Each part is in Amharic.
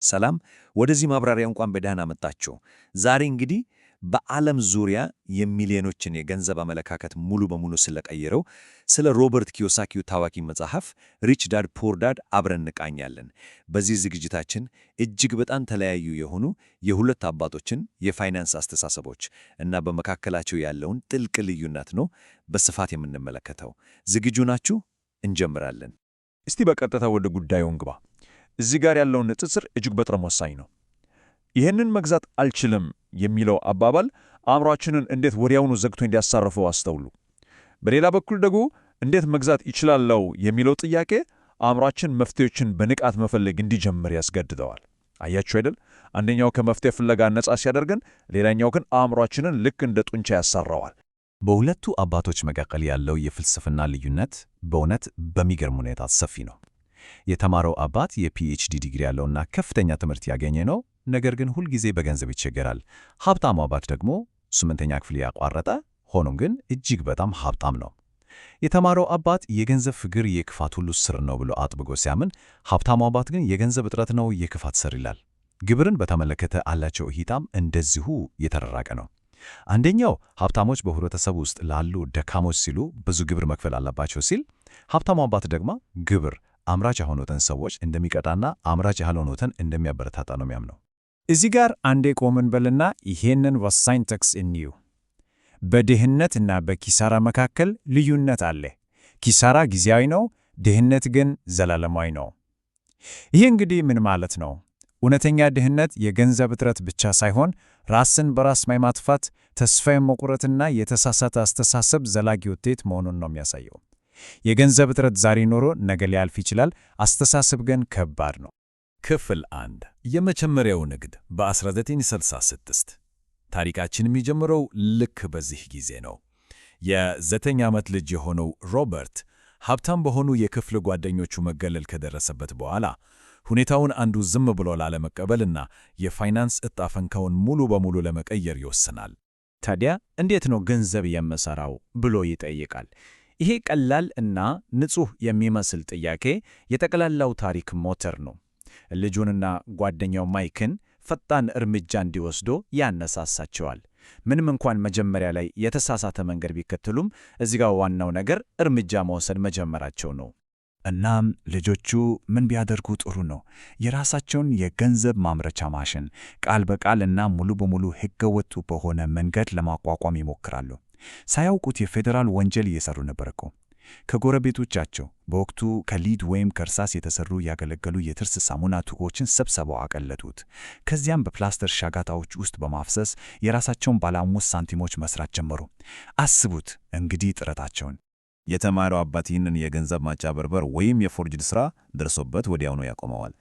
ሰላም፣ ወደዚህ ማብራሪያ እንኳን በደህና መጣችሁ። ዛሬ እንግዲህ በዓለም ዙሪያ የሚሊዮኖችን የገንዘብ አመለካከት ሙሉ በሙሉ ስለቀየረው ስለ ሮበርት ኪዮሳኪው ታዋቂ መጽሐፍ Rich Dad Poor Dad አብረን እንቃኛለን። በዚህ ዝግጅታችን እጅግ በጣም ተለያዩ የሆኑ የሁለት አባቶችን የፋይናንስ አስተሳሰቦች እና በመካከላቸው ያለውን ጥልቅ ልዩነት ነው በስፋት የምንመለከተው። ዝግጁ ናችሁ? እንጀምራለን። እስቲ በቀጥታ ወደ ጉዳዩ እንግባ። እዚህ ጋር ያለውን ንጽጽር እጅግ በጣም ወሳኝ ነው። ይህንን መግዛት አልችልም የሚለው አባባል አእምሯችንን እንዴት ወዲያውኑ ዘግቶ እንዲያሳርፈው አስተውሉ። በሌላ በኩል ደግሞ እንዴት መግዛት ይችላለው የሚለው ጥያቄ አእምሯችን መፍትሄዎችን በንቃት መፈለግ እንዲጀምር ያስገድደዋል። አያችሁ አይደል? አንደኛው ከመፍትሄ ፍለጋ ነጻ ሲያደርገን፣ ሌላኛው ግን አእምሯችንን ልክ እንደ ጡንቻ ያሰራዋል። በሁለቱ አባቶች መካከል ያለው የፍልስፍና ልዩነት በእውነት በሚገርም ሁኔታ ሰፊ ነው። የተማረው አባት የ PhD ዲግሪ ያለውና ከፍተኛ ትምህርት ያገኘ ነው፣ ነገር ግን ሁልጊዜ በገንዘብ ይቸገራል። ሀብታሙ አባት ደግሞ ስምንተኛ ክፍል ያቋረጠ፣ ሆኖም ግን እጅግ በጣም ሀብታም ነው። የተማረው አባት የገንዘብ ፍቅር የክፋት ሁሉ ስር ነው ብሎ አጥብቆ ሲያምን፣ ሀብታሙ አባት ግን የገንዘብ እጥረት ነው የክፋት ስር ይላል። ግብርን በተመለከተ ያላቸው እይታም እንደዚሁ የተራራቀ ነው። አንደኛው ሀብታሞች በህብረተሰቡ ውስጥ ላሉ ደካሞች ሲሉ ብዙ ግብር መክፈል አለባቸው ሲል፣ ሀብታሙ አባት ደግሞ ግብር አምራች የሆኑትን ሰዎች እንደሚቀጣና አምራች ያልሆኑትን እንደሚያበረታታ ነው የሚያምነው። እዚህ ጋር አንዴ ቆም እንበልና ይሄንን ወሳኝ ጥቅስ እንዩ። በድህነትና በኪሳራ መካከል ልዩነት አለ። ኪሳራ ጊዜያዊ ነው፣ ድህነት ግን ዘላለማዊ ነው። ይህ እንግዲህ ምን ማለት ነው? እውነተኛ ድህነት የገንዘብ እጥረት ብቻ ሳይሆን ራስን በራስ የማጥፋት፣ ተስፋ የመቁረጥና የተሳሳተ አስተሳሰብ ዘላቂ ውጤት መሆኑን ነው የሚያሳየው። የገንዘብ እጥረት ዛሬ ኖሮ ነገ ሊያልፍ ይችላል። አስተሳሰብ ግን ከባድ ነው። ክፍል 1፣ የመጀመሪያው ንግድ በ1966። ታሪካችን የሚጀምረው ልክ በዚህ ጊዜ ነው። የ9 ዓመት ልጅ የሆነው ሮበርት ሀብታም በሆኑ የክፍል ጓደኞቹ መገለል ከደረሰበት በኋላ ሁኔታውን አንዱ ዝም ብሎ ላለመቀበልና የፋይናንስ ዕጣ ፈንታውን ሙሉ በሙሉ ለመቀየር ይወስናል። ታዲያ እንዴት ነው ገንዘብ የምሠራው ብሎ ይጠይቃል። ይሄ ቀላል እና ንጹሕ የሚመስል ጥያቄ የጠቅላላው ታሪክ ሞተር ነው። ልጁንና ጓደኛው ማይክን ፈጣን እርምጃ እንዲወስዱ ያነሳሳቸዋል። ምንም እንኳን መጀመሪያ ላይ የተሳሳተ መንገድ ቢከተሉም እዚህ ጋር ዋናው ነገር እርምጃ መውሰድ መጀመራቸው ነው። እናም ልጆቹ ምን ቢያደርጉ ጥሩ ነው? የራሳቸውን የገንዘብ ማምረቻ ማሽን ቃል በቃል እና ሙሉ በሙሉ ሕገወጥ በሆነ መንገድ ለማቋቋም ይሞክራሉ። ሳያውቁት የፌዴራል ወንጀል እየሰሩ ነበር እኮ። ከጎረቤቶቻቸው በወቅቱ ከ lead ወይም ከእርሳስ የተሰሩ ያገለገሉ የጥርስ ሳሙና ቱቦችን ሰብስበው አቀለጡት። ከዚያም በፕላስተር ሻጋታዎች ውስጥ በማፍሰስ የራሳቸውን ባለ 5 ሳንቲሞች መስራት ጀመሩ። አስቡት እንግዲህ ጥረታቸውን። የተማረው አባት ይህንን የገንዘብ ማጭበርበር ወይም የ forged ሥራ ደርሶበት ወዲያውኑ ያቆመዋል።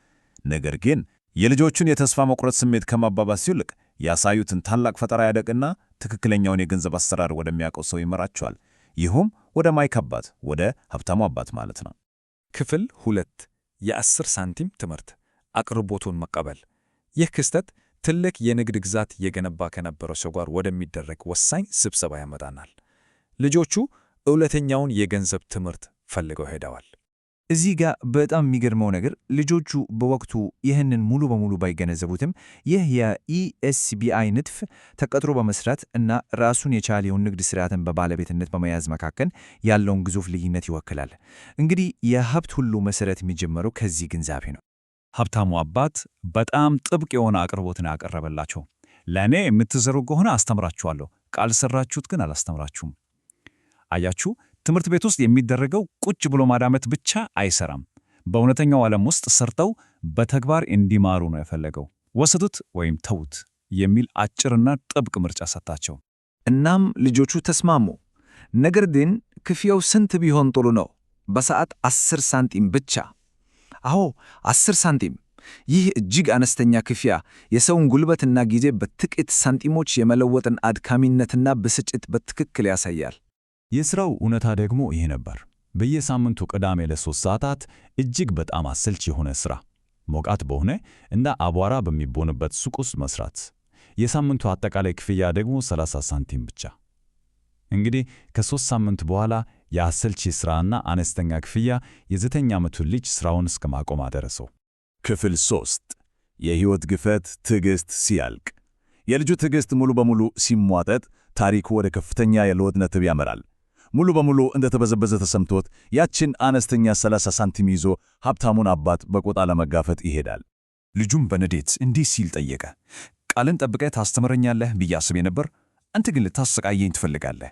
ነገር ግን የልጆቹን የተስፋ መቁረጥ ስሜት ከማባባስ ይልቅ ያሳዩትን ታላቅ ፈጠራ ያደንቅና ትክክለኛውን የገንዘብ አሰራር ወደሚያውቀው ሰው ይመራቸዋል። ይህም ወደ ማይክ አባት፣ ወደ ሀብታሙ አባት ማለት ነው። ክፍል 2፣ የ10 ሳንቲም ትምህርት፣ አቅርቦቱን መቀበል። ይህ ክስተት ትልቅ የንግድ ግዛት እየገነባ ከነበረው ሰው ጋር ወደሚደረግ ወሳኝ ስብሰባ ያመጣናል። ልጆቹ እውነተኛውን የገንዘብ ትምህርት ፈልገው ሄደዋል። እዚህ ጋር በጣም የሚገርመው ነገር ልጆቹ በወቅቱ ይህንን ሙሉ በሙሉ ባይገነዘቡትም ይህ የ ESBI ንድፍ ተቀጥሮ በመስራት እና ራሱን የቻለውን ንግድ ስርዓትን በባለቤትነት በመያዝ መካከል ያለውን ግዙፍ ልዩነት ይወክላል። እንግዲህ የሀብት ሁሉ መሰረት የሚጀመረው ከዚህ ግንዛቤ ነው። ሀብታሙ አባት በጣም ጥብቅ የሆነ አቅርቦትን ያቀረበላቸው። ለእኔ የምትሰሩ ከሆነ አስተምራችኋለሁ፣ ካልሰራችሁት ግን አላስተምራችሁም። አያችሁ፣ ትምህርት ቤት ውስጥ የሚደረገው ቁጭ ብሎ ማዳመጥ ብቻ አይሰራም። በእውነተኛው ዓለም ውስጥ ሰርተው በተግባር እንዲማሩ ነው የፈለገው። ወሰዱት ወይም ተዉት የሚል አጭርና ጥብቅ ምርጫ ሰጣቸው። እናም ልጆቹ ተስማሙ። ነገር ግን ክፍያው ስንት ቢሆን ጥሩ ነው? በሰዓት 10 ሳንቲም ብቻ። አዎ፣ 10 ሳንቲም። ይህ እጅግ አነስተኛ ክፍያ የሰውን ጉልበትና ጊዜ በጥቂት ሳንቲሞች የመለወጥን አድካሚነትና ብስጭት በትክክል ያሳያል። የሥራው እውነታ ደግሞ ይህ ነበር። በየሳምንቱ ቅዳሜ ለ3 ሰዓታት እጅግ በጣም አሰልቺ የሆነ ሥራ፣ ሞቃት በሆነ እና አቧራ በሚቦንበት ሱቅ ውስጥ መስራት። የሳምንቱ አጠቃላይ ክፍያ ደግሞ 30 ሳንቲም ብቻ። እንግዲህ ከ3 ሳምንት በኋላ የአሰልቺ ሥራና አነስተኛ ክፍያ የ9 ዓመቱን ልጅ ሥራውን እስከ ማቆም አደረሰው። ክፍል 3፣ የሕይወት ግፈት ትዕግሥት ሲያልቅ፣ የልጁ ትዕግሥት ሙሉ በሙሉ ሲሟጠጥ፣ ታሪኩ ወደ ከፍተኛ የለውጥ ነጥብ ያመራል። ሙሉ በሙሉ እንደተበዘበዘ ተሰምቶት ያችን አነስተኛ 30 ሳንቲም ይዞ ሀብታሙን አባት በቁጣ ለመጋፈጥ ይሄዳል። ልጁም በንዴት እንዲህ ሲል ጠየቀ። ቃልን ጠብቀህ ታስተምረኛለህ ብዬ አስቤ ነበር፣ አንተ ግን ልታሰቃየኝ ትፈልጋለህ።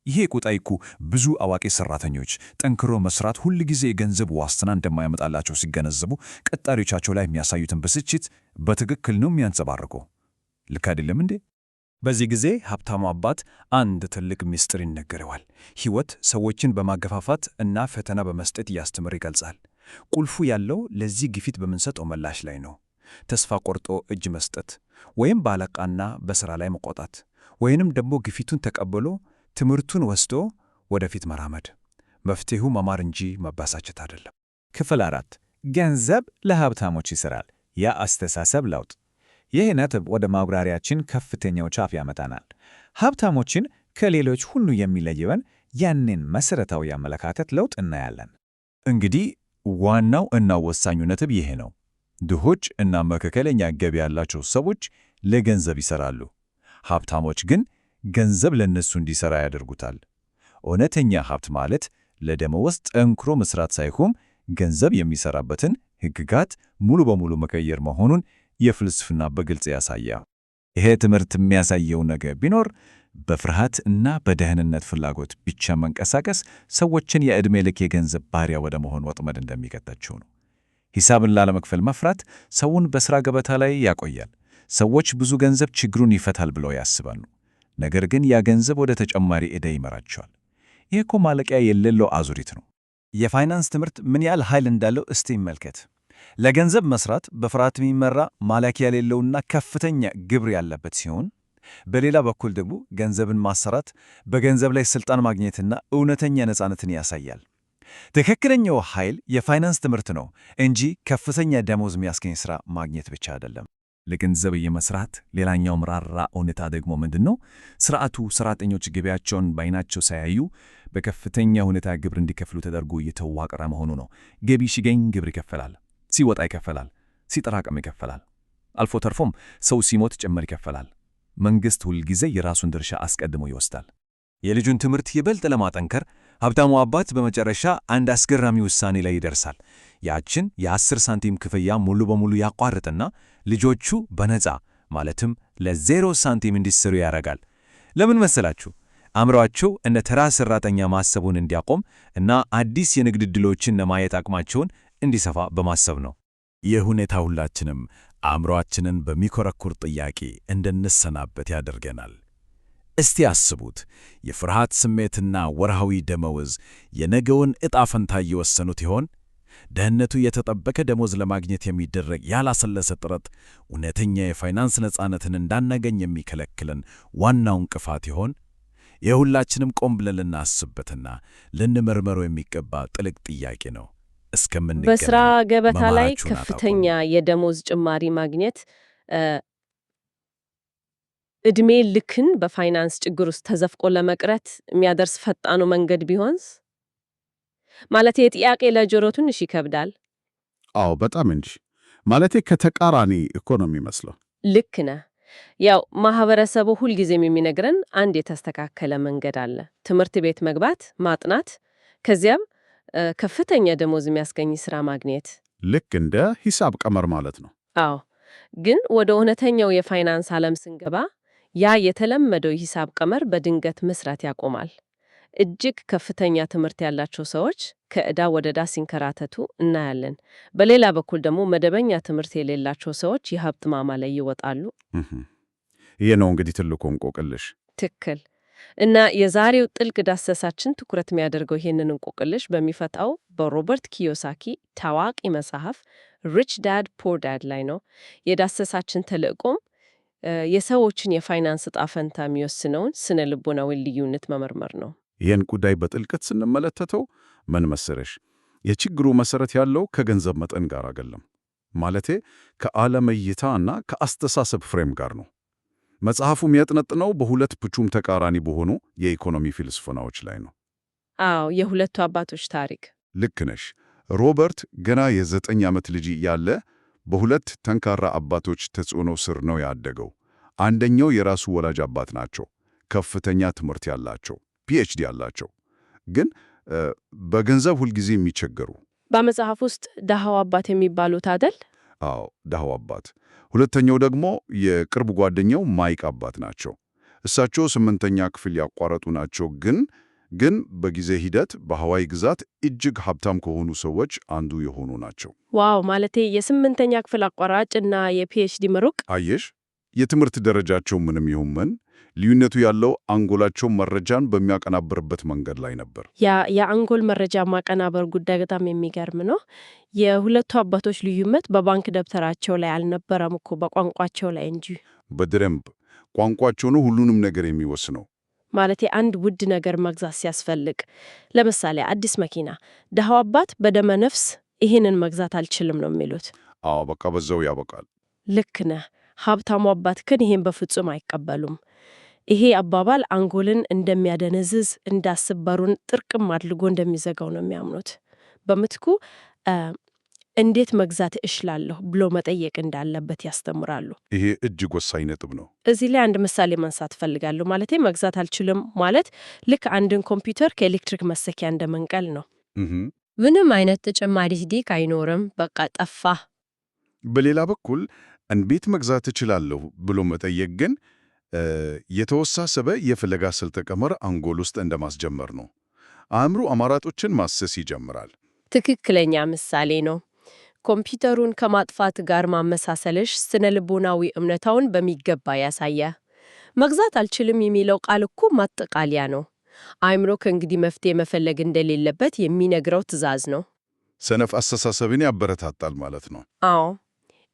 ይሄ ቁጣ እኮ ብዙ አዋቂ ሰራተኞች ጠንክሮ መስራት ሁል ጊዜ የገንዘብ ዋስትና እንደማያመጣላቸው ሲገነዘቡ ቀጣሪዎቻቸው ላይ የሚያሳዩትን ብስጭት በትክክል ነው የሚያንጸባርቀው። ልክ አይደለም እንዴ? በዚህ ጊዜ ሀብታሙ አባት አንድ ትልቅ ምስጢር ይነገረዋል። ሕይወት ሰዎችን በማገፋፋት እና ፈተና በመስጠት እያስተምር ይገልጻል። ቁልፉ ያለው ለዚህ ግፊት በምንሰጠው ምላሽ ላይ ነው። ተስፋ ቆርጦ እጅ መስጠት፣ ወይም በአለቃና በሥራ ላይ መቆጣት፣ ወይንም ደግሞ ግፊቱን ተቀብሎ ትምህርቱን ወስዶ ወደፊት መራመድ። መፍትሄው መማር እንጂ መባሳጨት አይደለም። ክፍል 4፦ ገንዘብ ለሀብታሞች ይሠራል፣ የአስተሳሰብ ለውጥ። ይህ ነጥብ ወደ ማብራሪያችን ከፍተኛው ጫፍ ያመጣናል። ሀብታሞችን ከሌሎች ሁሉ የሚለየውን ያንን መሠረታዊ የአመለካከት ለውጥ እናያለን። እንግዲህ ዋናው እና ወሳኙ ነጥብ ይሄ ነው። ድሆች እና መካከለኛ ገቢ ያላቸው ሰዎች ለገንዘብ ይሠራሉ። ሀብታሞች ግን ገንዘብ ለነሱ እንዲሠራ ያደርጉታል። እውነተኛ ሀብት ማለት ለደመወዝ ጠንክሮ መስራት ሳይሆን ገንዘብ የሚሠራበትን ሕግጋት ሙሉ በሙሉ መቀየር መሆኑን የፍልስፍና በግልጽ ያሳያል። ይሄ ትምህርት የሚያሳየው ነገር ቢኖር በፍርሃት እና በደህንነት ፍላጎት ብቻ መንቀሳቀስ ሰዎችን የዕድሜ ልክ የገንዘብ ባሪያ ወደ መሆን ወጥመድ እንደሚከታቸው ነው። ሂሳብን ላለመክፈል መፍራት ሰውን በሥራ ገበታ ላይ ያቆያል። ሰዎች ብዙ ገንዘብ ችግሩን ይፈታል ብለው ያስባሉ። ነገር ግን ያ ገንዘብ ወደ ተጨማሪ ዕዳ ይመራቸዋል። ይህ እኮ ማለቂያ የሌለው አዙሪት ነው። የፋይናንስ ትምህርት ምን ያህል ኃይል እንዳለው እስቲ ይመልከት። ለገንዘብ መስራት በፍርሃት የሚመራ ማለቂያ የሌለውና ከፍተኛ ግብር ያለበት ሲሆን፣ በሌላ በኩል ደግሞ ገንዘብን ማሰራት በገንዘብ ላይ ስልጣን ማግኘትና እውነተኛ ነፃነትን ያሳያል። ትክክለኛው ኃይል የፋይናንስ ትምህርት ነው እንጂ ከፍተኛ ደሞዝ የሚያስገኝ ሥራ ማግኘት ብቻ አይደለም። ለገንዘብ የመስራት ሌላኛው መራራ እውነታ ደግሞ ምንድን ነው? ስርዓቱ ሰራተኞች ገቢያቸውን በዓይናቸው ሳያዩ በከፍተኛ ሁኔታ ግብር እንዲከፍሉ ተደርጎ እየተዋቀረ መሆኑ ነው። ገቢ ሲገኝ ግብር ይከፈላል፣ ሲወጣ ይከፈላል፣ ሲጠራቀም ይከፈላል። አልፎ ተርፎም ሰው ሲሞት ጭምር ይከፈላል። መንግሥት ሁልጊዜ የራሱን ድርሻ አስቀድሞ ይወስዳል። የልጁን ትምህርት ይበልጥ ለማጠንከር ሀብታሙ አባት በመጨረሻ አንድ አስገራሚ ውሳኔ ላይ ይደርሳል። ያችን የ10 ሳንቲም ክፍያ ሙሉ በሙሉ ያቋርጥና ልጆቹ በነፃ ማለትም ለ0 ሳንቲም እንዲሰሩ ያደርጋል። ለምን መሰላችሁ? አእምሯቸው እንደ ተራ ሠራተኛ ማሰቡን እንዲያቆም እና አዲስ የንግድ ዕድሎችን ለማየት አቅማቸውን እንዲሰፋ በማሰብ ነው። ይህ ሁኔታ ሁላችንም አእምሮአችንን በሚኮረኩር ጥያቄ እንድንሰናበት ያደርገናል። እስቲ አስቡት፣ የፍርሃት ስሜትና ወርሃዊ ደመወዝ የነገውን ዕጣ ፈንታ እየወሰኑት ይሆን? ደህንነቱ የተጠበቀ ደሞዝ ለማግኘት የሚደረግ ያላሰለሰ ጥረት እውነተኛ የፋይናንስ ነፃነትን እንዳናገኝ የሚከለክለን ዋናው እንቅፋት ይሆን? የሁላችንም ቆም ብለን ልናስብበትና ልንመርመረው የሚገባ ጥልቅ ጥያቄ ነው። እስከምንገናኝ በስራ ገበታ ላይ መማራችሁን ከፍተኛ የደሞዝ ጭማሪ ማግኘት እድሜ ልክን በፋይናንስ ችግር ውስጥ ተዘፍቆ ለመቅረት የሚያደርስ ፈጣኑ መንገድ ቢሆንስ? ማለት የጥያቄ ለጆሮ ትንሽ ይከብዳል። አዎ በጣም እንጂ። ማለቴ ከተቃራኒ እኮ ነው የሚመስለው። ልክ ነህ። ያው ማህበረሰቡ ሁልጊዜም የሚነግረን አንድ የተስተካከለ መንገድ አለ። ትምህርት ቤት መግባት፣ ማጥናት፣ ከዚያም ከፍተኛ ደሞዝ የሚያስገኝ ስራ ማግኘት። ልክ እንደ ሂሳብ ቀመር ማለት ነው። አዎ፣ ግን ወደ እውነተኛው የፋይናንስ ዓለም ስንገባ ያ የተለመደው የሂሳብ ቀመር በድንገት መስራት ያቆማል። እጅግ ከፍተኛ ትምህርት ያላቸው ሰዎች ከዕዳ ወደ ዕዳ ሲንከራተቱ እናያለን። በሌላ በኩል ደግሞ መደበኛ ትምህርት የሌላቸው ሰዎች የሀብት ማማ ላይ ይወጣሉ። ይህ ነው እንግዲህ ትልቁ እንቆቅልሽ። ትክክል። እና የዛሬው ጥልቅ ዳሰሳችን ትኩረት የሚያደርገው ይህንን እንቆቅልሽ በሚፈታው በሮበርት ኪዮሳኪ ታዋቂ መጽሐፍ Rich Dad Poor Dad ላይ ነው። የዳሰሳችን ተልዕኮም የሰዎችን የፋይናንስ ዕጣ ፈንታ የሚወስነውን ስነ ልቦናዊ ልዩነት መመርመር ነው። ይህን ጉዳይ በጥልቀት ስንመለከተው ምን መሰለሽ፣ የችግሩ መሰረት ያለው ከገንዘብ መጠን ጋር አይደለም። ማለቴ ከዓለም እይታ እና ከአስተሳሰብ frame ጋር ነው። መጽሐፉ የሚያጠነጥነው በሁለት ፍጹም ተቃራኒ በሆኑ የኢኮኖሚ ፍልስፍናዎች ላይ ነው። አዎ፣ የሁለቱ አባቶች ታሪክ። ልክ ነሽ። ሮበርት ገና የ9 ዓመት ልጅ እያለ በሁለት ጠንካራ አባቶች ተጽዕኖ ስር ነው ያደገው። አንደኛው የራሱ ወላጅ አባት ናቸው፣ ከፍተኛ ትምህርት ያላቸው፣ PhD ያላቸው፣ ግን በገንዘብ ሁልጊዜ የሚቸገሩ። በመጽሐፍ ውስጥ ድሃው አባት የሚባሉት አይደል? አዎ፣ ድሃው አባት። ሁለተኛው ደግሞ የቅርብ ጓደኛው ማይክ አባት ናቸው። እሳቸው ስምንተኛ ክፍል ያቋረጡ ናቸው፣ ግን በጊዜ ሂደት በሐዋይ ግዛት እጅግ ሀብታም ከሆኑ ሰዎች አንዱ የሆኑ ናቸው። Wow! ማለቴ የስምንተኛ ክፍል አቋራጭ እና የ PhD ምሩቅ። አየሽ፣ የትምህርት ደረጃቸው ምንም ይሁን ምን ልዩነቱ ያለው አንጎላቸው መረጃን በሚያቀናብርበት መንገድ ላይ ነበር። ያ የአንጎል መረጃ ማቀናበር ጉዳይ በጣም የሚገርም ነው። የሁለቱ አባቶች ልዩነት በባንክ ደብተራቸው ላይ አልነበረም እኮ፣ በቋንቋቸው ላይ እንጂ። በደንብ፣ ቋንቋቸው ነው ሁሉንም ነገር የሚወስነው። ማለቴ አንድ ውድ ነገር መግዛት ሲያስፈልግ፣ ለምሳሌ አዲስ መኪና፣ ድሃው አባት በደመ ነፍስ ይህንን መግዛት አልችልም ነው የሚሉት። አዎ፣ በቃ በዛው ያበቃል። ልክ ነህ። ሀብታሙ አባት ግን ይሄን በፍጹም አይቀበሉም። ይሄ አባባል አንጎልን እንደሚያደነዝዝ፣ እንዳስብ በሩን ጥርቅም አድርጎ እንደሚዘጋው ነው የሚያምኑት። በምትኩ እንዴት መግዛት እችላለሁ ብሎ መጠየቅ እንዳለበት ያስተምራሉ። ይሄ እጅግ ወሳኝ ነጥብ ነው። እዚህ ላይ አንድ ምሳሌ ማንሳት እፈልጋለሁ። ማለቴ መግዛት አልችልም ማለት ልክ አንድን ኮምፒውተር ከኤሌክትሪክ መሰኪያ እንደመንቀል ነው። ምንም አይነት ተጨማሪ ዲስክ አይኖርም። በቃ ጠፋ። በሌላ በኩል እንዴት መግዛት እችላለሁ ብሎ መጠየቅ ግን የተወሳሰበ የፍለጋ ስልተ ቀመር አንጎል ውስጥ እንደማስጀመር ነው። አእምሮ አማራጮችን ማሰስ ይጀምራል። ትክክለኛ ምሳሌ ነው። ኮምፒውተሩን ከማጥፋት ጋር ማመሳሰልሽ ስነ ልቦናዊ እምነታውን በሚገባ ያሳያል። መግዛት አልችልም የሚለው ቃል እኮ ማጠቃለያ ነው። አእምሮ ከእንግዲህ መፍትሄ መፈለግ እንደሌለበት የሚነግረው ትዕዛዝ ነው። ሰነፍ አስተሳሰብን ያበረታታል ማለት ነው። አዎ።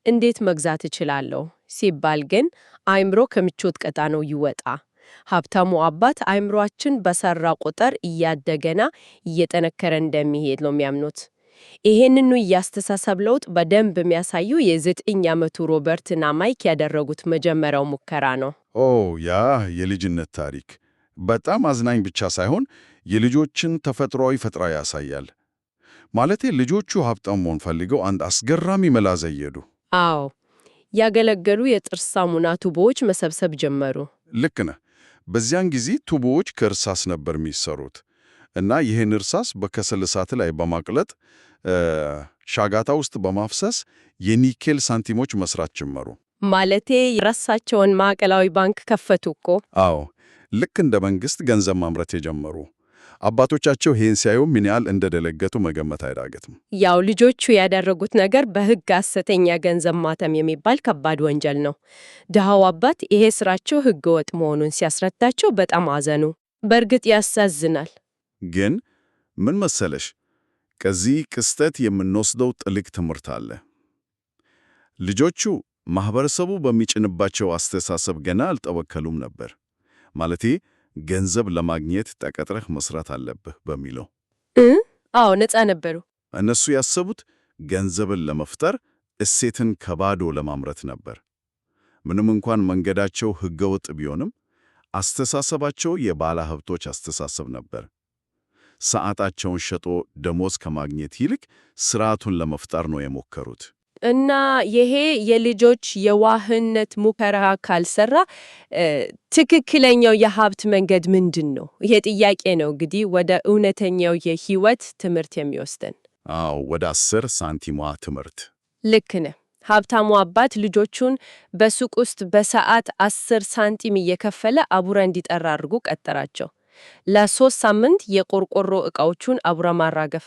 እንዴት መግዛት እችላለሁ ሲባል ግን አእምሮ ከምቾት ቀጣናው ይወጣል። ሀብታሙ አባት አእምሮአችን በሰራ ቁጥር እያደገና እየጠነከረ እንደሚሄድ ነው የሚያምኑት። ይሄንኑ የአስተሳሰብ ለውጥ በደንብ የሚያሳዩ የ9 ዓመቱ ሮበርትና ማይክ ያደረጉት መጀመሪያው ሙከራ ነው። ኦ፣ ያ የልጅነት ታሪክ በጣም አዝናኝ ብቻ ሳይሆን የልጆችን ተፈጥሯዊ ፈጠራ ያሳያል። ማለቴ ልጆቹ ሀብታም መሆን ፈልገው አንድ አስገራሚ መላ ዘየዱ። አዎ፣ ያገለገሉ የጥርስ ሳሙና ቱቦዎች መሰብሰብ ጀመሩ። ልክ ነህ። በዚያን ጊዜ ቱቦዎች ከእርሳስ ነበር የሚሰሩት እና ይህን እርሳስ በከሰል እሳት ላይ በማቅለጥ ሻጋታ ውስጥ በማፍሰስ የኒኬል ሳንቲሞች መስራት ጀመሩ። ማለቴ የራሳቸውን ማዕከላዊ ባንክ ከፈቱ እኮ። አዎ፣ ልክ እንደ መንግስት ገንዘብ ማምረት የጀመሩ። አባቶቻቸው ይህን ሲያዩ ምን ያህል እንደደነገጡ መገመት አይዳገትም። ያው ልጆቹ ያደረጉት ነገር በሕግ ሐሰተኛ ገንዘብ ማተም የሚባል ከባድ ወንጀል ነው። ድሃው አባት ይሄ ስራቸው ሕገወጥ መሆኑን ሲያስረዳቸው በጣም አዘኑ። በእርግጥ ያሳዝናል። ግን ምን መሰለሽ፣ ከዚህ ክስተት የምንወስደው ጥልቅ ትምህርት አለ። ልጆቹ ማህበረሰቡ በሚጭንባቸው አስተሳሰብ ገና አልተበከሉም ነበር። ማለቴ ገንዘብ ለማግኘት ተቀጥረህ መስራት አለብህ በሚለው። አዎ፣ ነፃ ነበሩ። እነሱ ያሰቡት ገንዘብን ለመፍጠር እሴትን ከባዶ ለማምረት ነበር። ምንም እንኳን መንገዳቸው ህገወጥ ቢሆንም አስተሳሰባቸው የባለ ሀብቶች አስተሳሰብ ነበር። ሰዓታቸውን ሸጦ ደሞዝ ከማግኘት ይልቅ ስርዓቱን ለመፍጠር ነው የሞከሩት። እና ይሄ የልጆች የዋህነት ሙከራ ካልሰራ ትክክለኛው የሀብት መንገድ ምንድን ነው? ይሄ ጥያቄ ነው እንግዲህ ወደ እውነተኛው የህይወት ትምህርት የሚወስደን። አዎ፣ ወደ 10 ሳንቲሟ ትምህርት። ልክ ነህ። ሀብታሙ አባት ልጆቹን በሱቅ ውስጥ በሰዓት 10 ሳንቲም እየከፈለ አቡራ እንዲጠራ አድርጎ ቀጠራቸው። ለ3 ሳምንት የቆርቆሮ ዕቃዎቹን አቡራ ማራገፍ።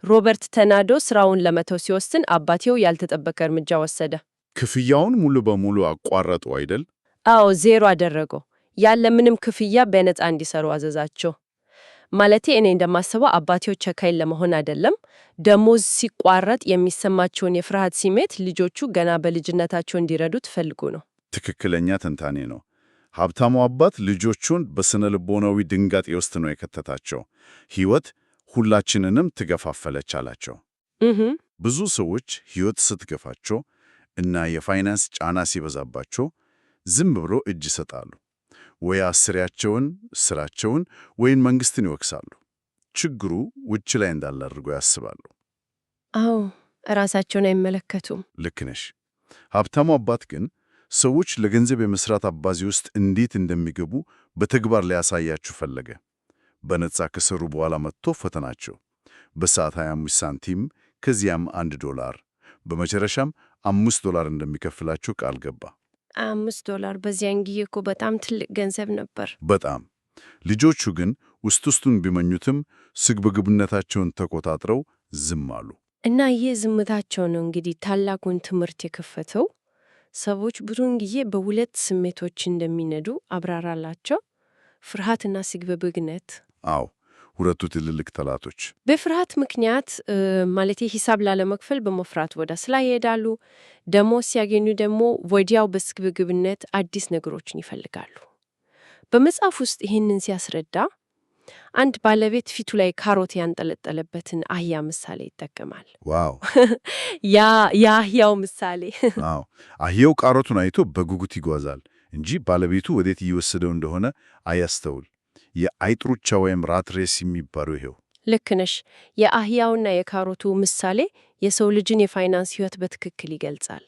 ሮበርት ተናዶ ስራውን ለመተው ሲወስን አባትየው ያልተጠበቀ እርምጃ ወሰደ። ክፍያውን ሙሉ በሙሉ አቋረጡ አይደል? አዎ፣ ዜሮ አደረገው። ያለ ምንም ክፍያ በነፃ እንዲሰሩ አዘዛቸው። ማለቴ እኔ እንደማስበው አባትየው ጨካኝ ለመሆን አይደለም። ደሞዝ ሲቋረጥ የሚሰማቸውን የፍርሃት ስሜት ልጆቹ ገና በልጅነታቸው እንዲረዱት ፈልጎ ነው። ትክክለኛ ትንታኔ ነው። ሀብታሙ አባት ልጆቹን በስነ ልቦናዊ ድንጋጤ ውስጥ ነው የከተታቸው። ሕይወት ሁላችንንም ትገፋፋለች አላቸው። ብዙ ሰዎች ሕይወት ስትገፋቸው እና የፋይናንስ ጫና ሲበዛባቸው ዝም ብሎ እጅ ይሰጣሉ። ወይ አሰሪያቸውን፣ ስራቸውን ወይም መንግስትን ይወቅሳሉ። ችግሩ ውጭ ላይ እንዳለ አድርገው ያስባሉ። አዎ፣ ራሳቸውን አይመለከቱም። ልክ ነሽ። ሀብታሙ አባት ግን ሰዎች ለገንዘብ የመስራት አባዜ ውስጥ እንዴት እንደሚገቡ በተግባር ሊያሳያችሁ ፈለገ። በነጻ ከሰሩ በኋላ መጥቶ ፈተናቸው። በሰዓት 25 ሳንቲም፣ ከዚያም $1፣ በመጨረሻም $5 እንደሚከፍላቸው ቃል ገባ። $5 በዚያን ጊዜ እኮ በጣም ትልቅ ገንዘብ ነበር። በጣም። ልጆቹ ግን ውስጥ ውስጡን ቢመኙትም ስግብግብነታቸውን ተቆጣጥረው ዝም አሉ። እና ይህ ዝምታቸው ነው እንግዲህ ታላቁን ትምህርት የከፈተው። ሰዎች ብዙውን ጊዜ በሁለት ስሜቶች እንደሚነዱ አብራራላቸው፣ ፍርሃትና ስግብግብነት። አዎ፣ ሁለቱ ትልልቅ ጠላቶች። በፍርሃት ምክንያት ማለቴ ሂሳብ ላለመክፈል በመፍራት ወደ ስራ ይሄዳሉ። ደሞዝ ሲያገኙ ደግሞ ወዲያው በስግብግብነት አዲስ ነገሮችን ይፈልጋሉ። በመጽሐፍ ውስጥ ይህንን ሲያስረዳ አንድ ባለቤት ፊቱ ላይ ካሮት ያንጠለጠለበትን አህያ ምሳሌ ይጠቀማል። Wow! ያ የአህያው ምሳሌ። አዎ፣ አህያው ካሮቱን አይቶ በጉጉት ይጓዛል እንጂ ባለቤቱ ወዴት እየወሰደው እንደሆነ አያስተውል። የአይጥ ሩጫ ወይም rat race የሚባለው ይሄው። ልክ ነሽ። የአህያውና የካሮቱ ምሳሌ የሰው ልጅን የፋይናንስ ሕይወት በትክክል ይገልጻል።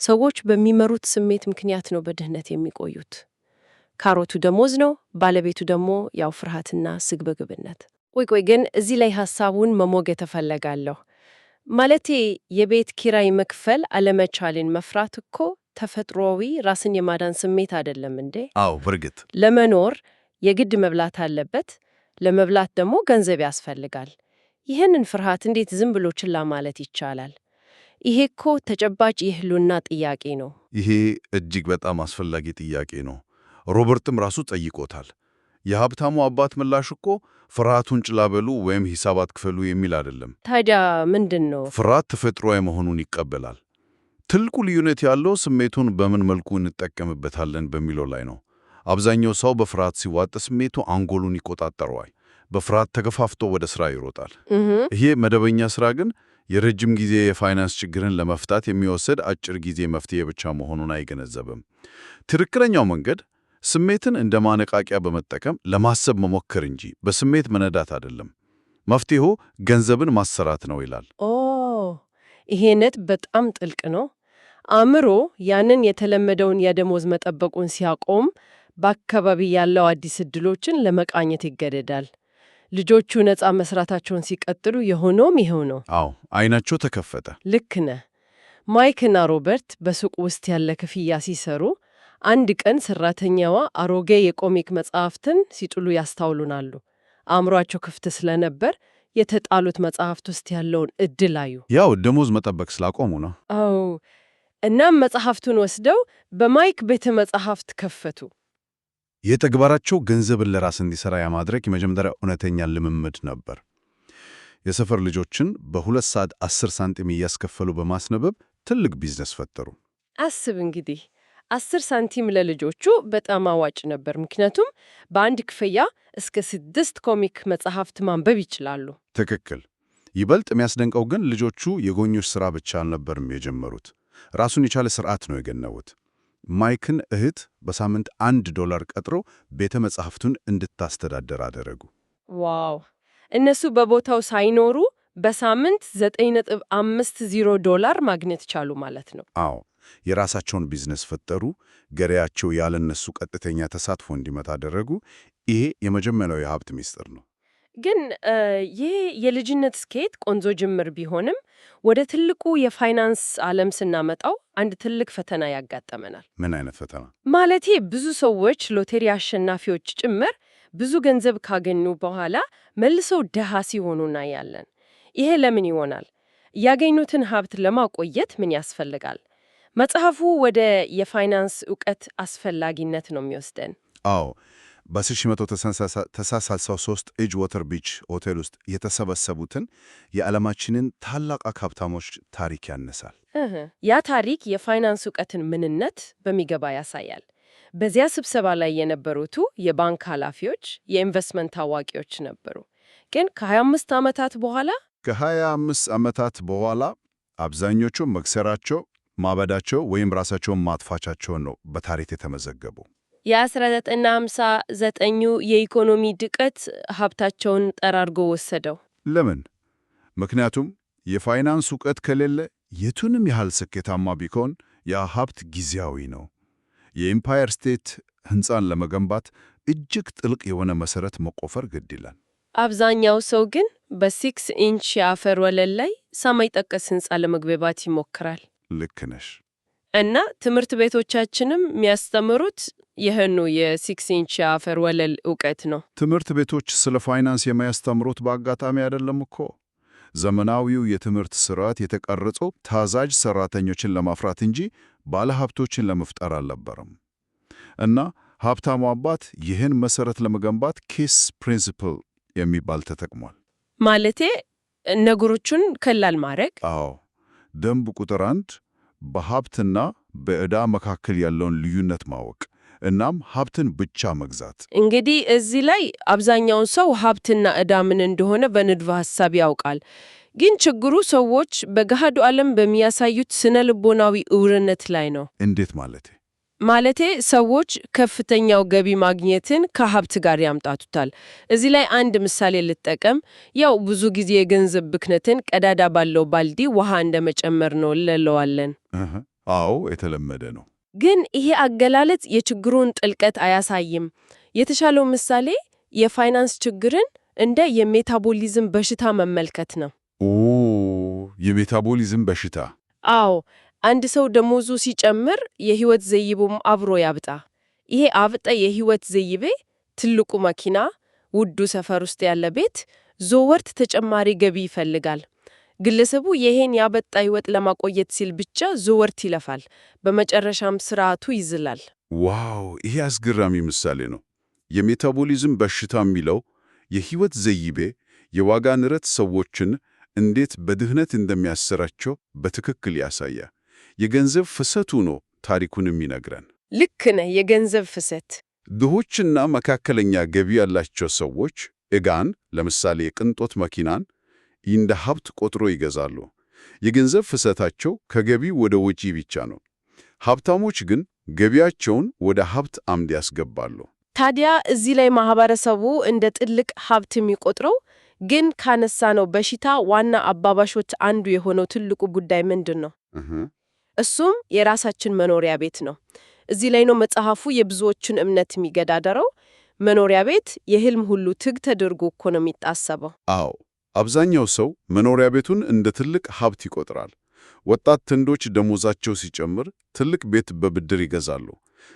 ሰዎች በሚመሩት ስሜት ምክንያት ነው በድህነት የሚቆዩት። ካሮቱ ደሞዝ ነው፣ ባለቤቱ ደግሞ ያው ፍርሃትና ስግብግብነት። ቆይ ቆይ፣ ግን እዚህ ላይ ሐሳቡን መሞገት እፈልጋለሁ። ማለቴ የቤት ኪራይ መክፈል አለመቻልን መፍራት እኮ ተፈጥሯዊ ራስን የማዳን ስሜት አይደለም እንዴ? አዎ፣ በእርግጥ። ለመኖር የግድ መብላት አለበት። ለመብላት ደግሞ ገንዘብ ያስፈልጋል። ይህንን ፍርሃት እንዴት ዝም ብሎ ችላ ማለት ይቻላል? ይሄ እኮ ተጨባጭ የህልውና ጥያቄ ነው። ይሄ እጅግ በጣም አስፈላጊ ጥያቄ ነው። ሮበርትም ራሱ ጠይቆታል። የሀብታሙ አባት ምላሽ እኮ ፍርሃቱን ችላ በሉ ወይም ሂሳብ አትክፈሉ የሚል አይደለም። ታዲያ ምንድን ነው? ፍርሃት ተፈጥሯዊ መሆኑን ይቀበላል። ትልቁ ልዩነት ያለው ስሜቱን በምን መልኩ እንጠቀምበታለን በሚለው ላይ ነው። አብዛኛው ሰው በፍርሃት ሲዋጥ ስሜቱ አንጎሉን ይቆጣጠረዋል። በፍርሃት ተገፋፍቶ ወደ ስራ ይሮጣል። ይሄ መደበኛ ስራ ግን የረጅም ጊዜ የፋይናንስ ችግርን ለመፍታት የሚወሰድ አጭር ጊዜ መፍትሄ ብቻ መሆኑን አይገነዘብም። ትክክለኛው መንገድ ስሜትን እንደ ማነቃቂያ በመጠቀም ለማሰብ መሞከር እንጂ በስሜት መነዳት አይደለም። መፍትሄው ገንዘብን ማሰራት ነው ይላል። ኦ፣ ይሄ ነጥብ በጣም ጥልቅ ነው። አእምሮ ያንን የተለመደውን የደሞዝ መጠበቁን ሲያቆም በአካባቢ ያለው አዲስ እድሎችን ለመቃኘት ይገደዳል። ልጆቹ ነፃ መስራታቸውን ሲቀጥሉ የሆነውም ይኸው ነው። አዎ፣ አይናቸው ተከፈተ። ልክ ነህ። ማይክና ሮበርት በሱቅ ውስጥ ያለ ክፍያ ሲሰሩ አንድ ቀን ሰራተኛዋ አሮጌ የኮሚክ መጽሐፍትን ሲጥሉ ያስተውሉናሉ። አእምሯቸው ክፍት ስለነበር የተጣሉት መጽሐፍት ውስጥ ያለውን እድል አዩ። ያው ደሞዝ መጠበቅ ስላቆሙ ነው። አዎ። እናም መጽሐፍቱን ወስደው በማይክ ቤተ መጽሐፍት ከፈቱ። የተግባራቸው ገንዘብን ለራስ እንዲሰራ የማድረግ የመጀመሪያ እውነተኛ ልምምድ ነበር። የሰፈር ልጆችን በ2 ሰዓት 10 ሳንቲም እያስከፈሉ በማስነበብ ትልቅ ቢዝነስ ፈጠሩ። አስብ እንግዲህ 10 ሳንቲም ለልጆቹ በጣም አዋጭ ነበር፣ ምክንያቱም በአንድ ክፍያ እስከ 6 ኮሚክ መጽሐፍት ማንበብ ይችላሉ። ትክክል። ይበልጥ የሚያስደንቀው ግን ልጆቹ የጎንዮሽ ሥራ ብቻ አልነበርም የጀመሩት። ራሱን የቻለ ስርዓት ነው የገነቡት። ማይክን እህት በሳምንት $1 ቀጥሮ ቤተ መጻሕፍቱን እንድታስተዳደር አደረጉ። Wow! እነሱ በቦታው ሳይኖሩ በሳምንት $9.50 ማግኘት ቻሉ ማለት ነው። አዎ፣ የራሳቸውን ቢዝነስ ፈጠሩ። ገበያቸው ያለነሱ ቀጥተኛ ተሳትፎ እንዲመጣ አደረጉ። ይሄ የመጀመሪያው የሀብት ሚስጥር ነው። ግን ይህ የልጅነት ስኬት ቆንጆ ጅምር ቢሆንም ወደ ትልቁ የፋይናንስ ዓለም ስናመጣው አንድ ትልቅ ፈተና ያጋጠመናል። ምን አይነት ፈተና? ማለቴ ብዙ ሰዎች ሎተሪ አሸናፊዎች ጭምር ብዙ ገንዘብ ካገኙ በኋላ መልሰው ድሃ ሲሆኑ እናያለን። ይሄ ለምን ይሆናል? ያገኙትን ሀብት ለማቆየት ምን ያስፈልጋል? መጽሐፉ ወደ የፋይናንስ እውቀት አስፈላጊነት ነው የሚወስደን። አዎ፣ በ1963 ኤጅ ወተር ቢች ሆቴል ውስጥ የተሰበሰቡትን የዓለማችንን ታላቅ ሀብታሞች ታሪክ ያነሳል። ያ ታሪክ የፋይናንስ እውቀትን ምንነት በሚገባ ያሳያል። በዚያ ስብሰባ ላይ የነበሩቱ የባንክ ኃላፊዎች፣ የኢንቨስትመንት አዋቂዎች ነበሩ። ግን ከ25 ዓመታት በኋላ ከ25 ዓመታት በኋላ አብዛኞቹ መክሰራቸው፣ ማበዳቸው ወይም ራሳቸውን ማጥፋቻቸውን ነው በታሪክ የተመዘገቡ። የ1959ኙ የኢኮኖሚ ድቀት ሀብታቸውን ጠራርጎ ወሰደው። ለምን? ምክንያቱም የፋይናንስ እውቀት ከሌለ የቱንም ያህል ስኬታማ ቢሆን ያ ሀብት ጊዜያዊ ነው። የኢምፓየር ስቴት ሕንፃን ለመገንባት እጅግ ጥልቅ የሆነ መሠረት መቆፈር ግድ ይላል። አብዛኛው ሰው ግን በ 6 ኢንች የአፈር ወለል ላይ ሰማይ ጠቀስ ሕንፃ ለመገንባት ይሞክራል። ልክ ነሽ። እና ትምህርት ቤቶቻችንም የሚያስተምሩት ይህኑ የ 6 ኢንች የአፈር ወለል እውቀት ነው። ትምህርት ቤቶች ስለ ፋይናንስ የማያስተምሩት በአጋጣሚ አይደለም እኮ። ዘመናዊው የትምህርት ስርዓት የተቀረጸው ታዛዥ ሰራተኞችን ለማፍራት እንጂ ባለሀብቶችን ለመፍጠር አልነበረም። እና ሀብታሙ አባት ይህን መሰረት ለመገንባት KISS principle የሚባል ተጠቅሟል። ማለቴ ነገሮቹን ቀላል ማድረግ። አዎ። ደንብ ቁጥር 1 በሀብትና በዕዳ መካከል ያለውን ልዩነት ማወቅ፣ እናም ሀብትን ብቻ መግዛት። እንግዲህ እዚህ ላይ አብዛኛውን ሰው ሀብትና ዕዳ ምን እንደሆነ በንድፈ ሐሳብ ያውቃል። ግን ችግሩ ሰዎች በገሃዱ ዓለም በሚያሳዩት ስነ ልቦናዊ እውርነት ላይ ነው። እንዴት ማለቴ? ማለቴ ሰዎች ከፍተኛው ገቢ ማግኘትን ከሀብት ጋር ያምታቱታል። እዚህ ላይ አንድ ምሳሌ ልጠቀም። ያው ብዙ ጊዜ የገንዘብ ብክነትን ቀዳዳ ባለው ባልዲ ውሃ እንደመጨመር ነው እንለዋለን። አዎ፣ የተለመደ ነው። ግን ይሄ አገላለጽ የችግሩን ጥልቀት አያሳይም። የተሻለው ምሳሌ የፋይናንስ ችግርን እንደ የሜታቦሊዝም በሽታ መመልከት ነው። ኦ፣ የሜታቦሊዝም በሽታ። አዎ፣ አንድ ሰው ደሞዙ ሲጨምር የህይወት ዘይቤውም አብሮ ያብጣ። ይሄ አብጠ የህይወት ዘይቤ፣ ትልቁ መኪና፣ ውዱ ሰፈር ውስጥ ያለ ቤት፣ ዘወትር ተጨማሪ ገቢ ይፈልጋል። ግለሰቡ ይሄን ያበጠ ህይወት ለማቆየት ሲል ብቻ ዘወትር ይለፋል። በመጨረሻም ስርዓቱ ይዝላል። Wow፣ ይሄ አስገራሚ ምሳሌ ነው። የሜታቦሊዝም በሽታ የሚለው የህይወት ዘይቤ የዋጋ ንረት ሰዎችን እንዴት በድህነት እንደሚያሰራቸው በትክክል ያሳያል። የገንዘብ ፍሰቱ ነው ታሪኩን የሚነግረን። ልክ ነህ። የገንዘብ ፍሰት። ድሆችና መካከለኛ ገቢ ያላቸው ሰዎች ዕቃን፣ ለምሳሌ የቅንጦት መኪናን እንደ ሀብት ቆጥሮ ይገዛሉ። የገንዘብ ፍሰታቸው ከገቢ ወደ ወጪ ብቻ ነው። ሀብታሞች ግን ገቢያቸውን ወደ ሀብት አምድ ያስገባሉ። ታዲያ እዚህ ላይ ማህበረሰቡ እንደ ትልቅ ሀብት የሚቆጥረው ግን ካነሳነው በሽታ ዋና አባባሾች አንዱ የሆነው ትልቁ ጉዳይ ምንድን ነው? እሱም የራሳችን መኖሪያ ቤት ነው። እዚህ ላይ ነው መጽሐፉ የብዙዎችን እምነት የሚገዳደረው። መኖሪያ ቤት የህልም ሁሉ ትግ ተደርጎ እኮ ነው የሚታሰበው። አዎ፣ አብዛኛው ሰው መኖሪያ ቤቱን እንደ ትልቅ ሀብት ይቆጥራል። ወጣት ጥንዶች ደሞዛቸው ሲጨምር ትልቅ ቤት በብድር ይገዛሉ።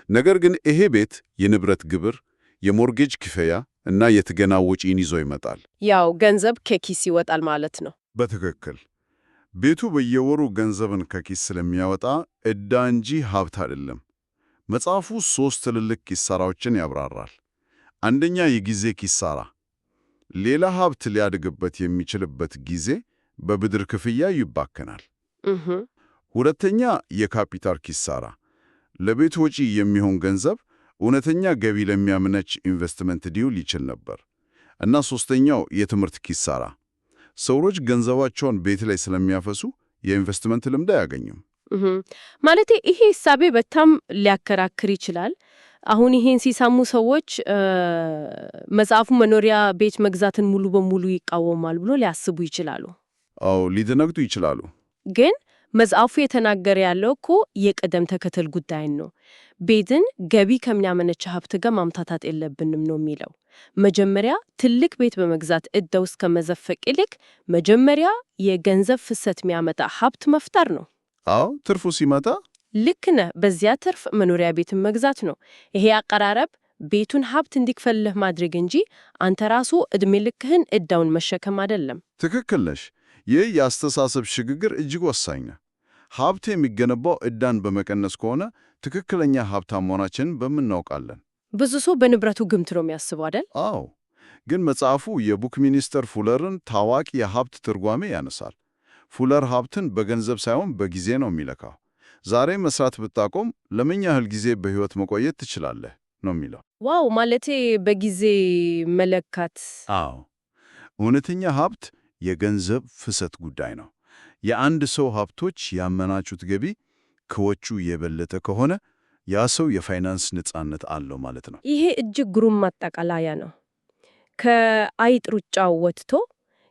ነገር ግን ይሄ ቤት የንብረት ግብር፣ የ mortgage ክፍያ እና የጥገና ወጪን ይዞ ይመጣል። ያው ገንዘብ ከኪስ ይወጣል ማለት ነው። በትክክል። ቤቱ በየወሩ ገንዘብን ከኪስ ስለሚያወጣ ዕዳ እንጂ ሀብት አይደለም። መጽሐፉ ሦስት ትልልቅ ኪሳራዎችን ያብራራል። አንደኛ፣ የጊዜ ኪሳራ። ሌላ ሀብት ሊያድግበት የሚችልበት ጊዜ በብድር ክፍያ ይባከናል። ሁለተኛ፣ የካፒታል ኪሳራ። ለቤት ወጪ የሚሆን ገንዘብ እውነተኛ ገቢ ለሚያመነጭ ኢንቨስትመንት ሊውል ይችል ነበር። እና ሶስተኛው የትምህርት ኪሳራ። ሰዎች ገንዘባቸውን ቤት ላይ ስለሚያፈሱ የኢንቨስትመንት ልምድ አያገኙም። ማለቴ ይሄ እሳቤ በጣም ሊያከራክር ይችላል። አሁን ይሄን ሲሰሙ ሰዎች መጽሐፉ መኖሪያ ቤት መግዛትን ሙሉ በሙሉ ይቃወማል ብሎ ሊያስቡ ይችላሉ። አዎ፣ ሊደነግጡ ይችላሉ። ግን መጽሐፉ የተናገረ ያለው እኮ የቅደም ተከተል ጉዳይን ነው። ቤትን ገቢ ከሚያመነጭ ሀብት ጋር ማምታታት የለብንም ነው የሚለው። መጀመሪያ ትልቅ ቤት በመግዛት ዕዳ ውስጥ ከመዘፈቅ ይልቅ መጀመሪያ የገንዘብ ፍሰት የሚያመጣ ሀብት መፍጠር ነው። አዎ፣ ትርፉ ሲመጣ ልክ ነህ። በዚያ ትርፍ መኖሪያ ቤትን መግዛት ነው። ይሄ አቀራረብ ቤቱን ሀብት እንዲከፍልህ ማድረግ እንጂ አንተ ራሱ ዕድሜ ልክህን ዕዳውን መሸከም አይደለም። ትክክል ነሽ። ይህ የአስተሳሰብ ሽግግር እጅግ ወሳኝ ነው። ሀብት የሚገነባው ዕዳን በመቀነስ ከሆነ ትክክለኛ ሀብታም መሆናችንን በምን እናውቃለን? ብዙ ሰው በንብረቱ ግምት ነው የሚያስበው አይደል? አዎ፣ ግን መጽሐፉ የቡክሚኒስተር ፉለርን ታዋቂ የሀብት ትርጓሜ ያነሳል። ፉለር ሀብትን በገንዘብ ሳይሆን በጊዜ ነው የሚለካው። ዛሬ መስራት ብታቆም ለምን ያህል ጊዜ በሕይወት መቆየት ትችላለህ ነው የሚለው። Wow! ማለቴ በጊዜ መለካት። አዎ፣ እውነተኛ ሀብት የገንዘብ ፍሰት ጉዳይ ነው። የአንድ ሰው ሀብቶች ያመናጩት ገቢ ከወጪው የበለጠ ከሆነ ያ ሰው የፋይናንስ ነጻነት አለው ማለት ነው። ይሄ እጅግ ግሩም ማጠቃለያ ነው። ከአይጥ ሩጫው ወጥቶ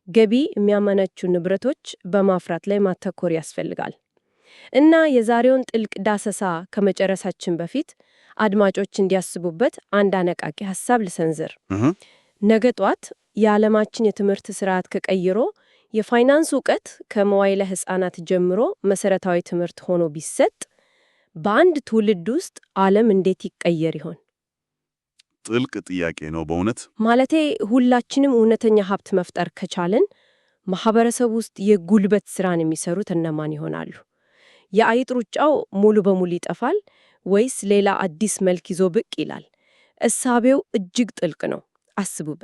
ገቢ የሚያመነቹ ንብረቶች በማፍራት ላይ ማተኮር ያስፈልጋል። እና የዛሬውን ጥልቅ ዳሰሳ ከመጨረሳችን በፊት አድማጮች እንዲያስቡበት አንድ አነቃቂ ሐሳብ ልሰንዝር። ነገ ጧት የዓለማችን የትምህርት ስርዓት ተቀይሮ የፋይናንስ እውቀት ከመዋዕለ ሕፃናት ጀምሮ መሰረታዊ ትምህርት ሆኖ ቢሰጥ በአንድ ትውልድ ውስጥ ዓለም እንዴት ይቀየር ይሆን? ጥልቅ ጥያቄ ነው በእውነት። ማለቴ ሁላችንም እውነተኛ ሀብት መፍጠር ከቻልን ማህበረሰብ ውስጥ የጉልበት ስራን የሚሰሩት እነማን ይሆናሉ? የአይጥ ሩጫው ሙሉ በሙሉ ይጠፋል ወይስ ሌላ አዲስ መልክ ይዞ ብቅ ይላል? እሳቤው እጅግ ጥልቅ ነው። አስቡበት።